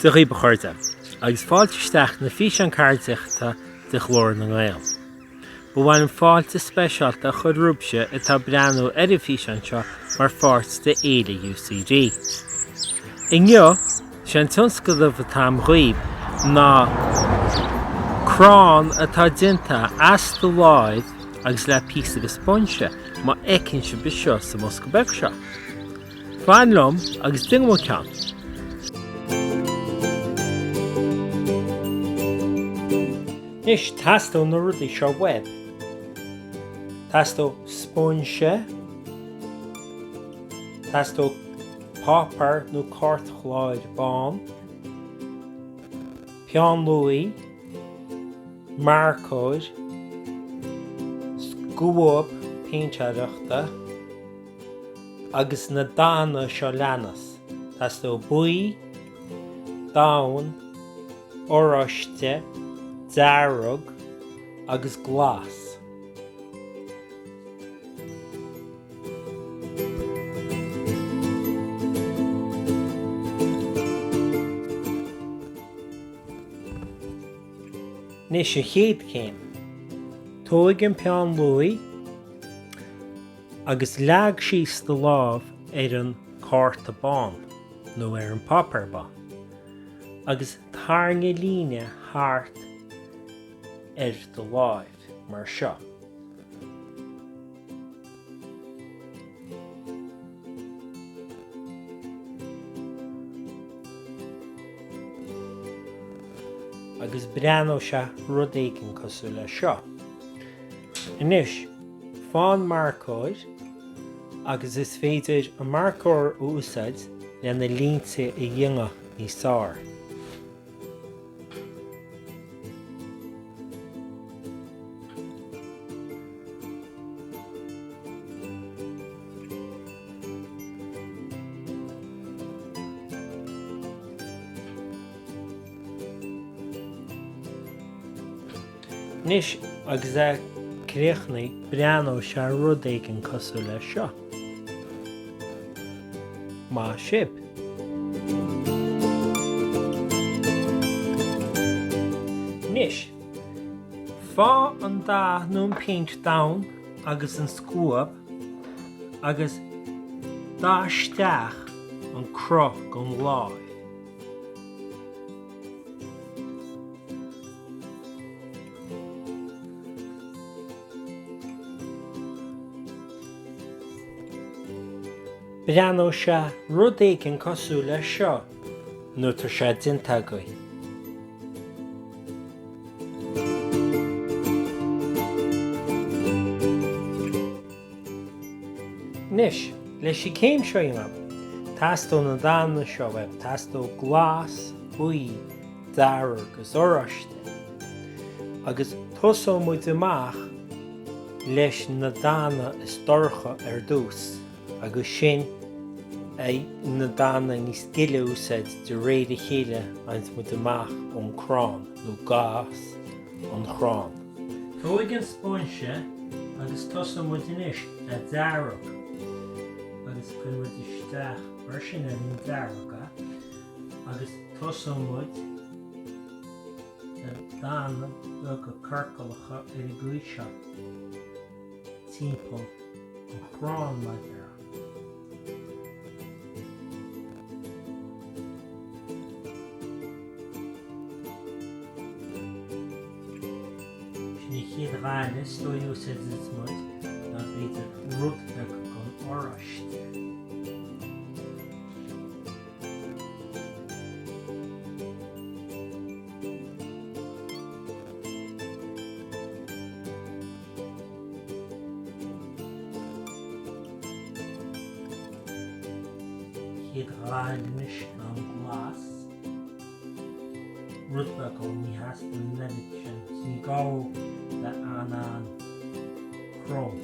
Dia dhaoibh a chairde, agus fáilte isteach na físeán ceardaíochta de Ghlór na nGael. Ba mhaith liom fáilte speisialta a chur romhaibhse atá ag breathnú ar an bhfíseán seo mar pháirt de Fhéile UCD. Inniu, sé an tionscadal atá agam dhaoibh ná crann atá déanta as do láimh agus le píosa de spúinse, má fheiceann sibh seo sa mbosca beag seo. Fan liom agus déanfaidh muid ceann. Anois, teastóidh na rudaí seo uaibh. Teastóidh spúinse, teastóidh páipéar nó cairtchlár bán, peann luaidhe, marcóir, scuab péintéireachta, agus na dathanna seo leanas, teastóidh buí, donn, oráiste, dearg agus glas. Anois an chéad chéim. Tóig an peann luaidhe. Agus leag síos do lámh ar an cárta bán, nó ar an páipéar bán, agus tarraing líne thart ar do láimh, mar seo. Agus breathnóidh sé rud éigin cosúil le seo. Anois, faigh an marcóir agus is féidir an marcóir a úsáid le na línte a dhéanamh níos fearr. Anois agus é críochnaithe, breathnóidh sé rud éigin cosúil le seo. Maith sibh! Anois, faigh an dath nó an péint donn agus an scuab agus dath isteach an cruth den láimh. Breathnóidh sé rud éigin cosúil le seo nuair atá sé déanta agaibh. Anois, leis an céim seo a dhéanamh, teastóidh na dathanna seo uaibh, teastóidh glas, buí, dearg agus oráiste. Agus tosóidh muid amach leis na dathanna is dorcha ar dtús, agus sin na dathanna níos gile a úsáid de réir a chéile a fhaigheanns muid amach ón crann, nó gas an chrann. Tóig an spúinse agus tosóidh muid anois le dearg agus cuirfidh muid isteach mar sin ar an dearg é agus tosóidh muid le dathanna beaga ciorcalacha ar an gcaoi seo timpeall an chrainn mar a déarfá. Sin an chéad dhath eile is dóigh a úsáidfidh muid ná b'fhéidir rud beag den oráiste. Chéad dhath eile anois ná an glas. Rud beag ó ní theastaíonn an oiread sin, is ní gá bheith an-an-throm.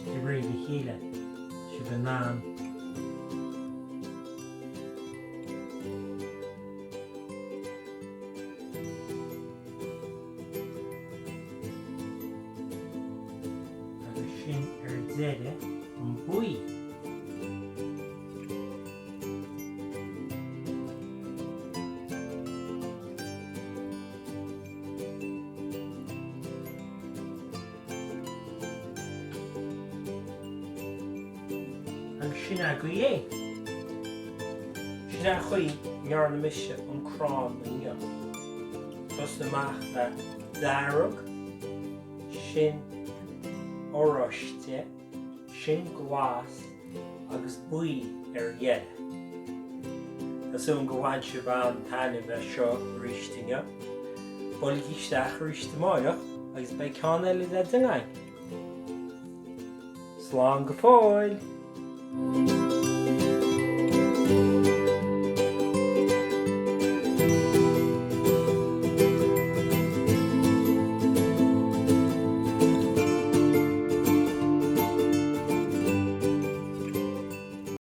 De réir a chéile, tá sibh in ann Agus sin ar deireadh an buí. Sin agaibh é. Sin é an chaoi a ndearna mise an crann inniu. Tosnaigh amach le dearg, sin oráiste, sin glas agus buí ar dheireadh. Tá súil agam gur bhain sibh an-taitneamh as seo arís inniu. Buailigí isteach arís amáireach agus beidh ceann eile le déanamh againn. Slán go fóill!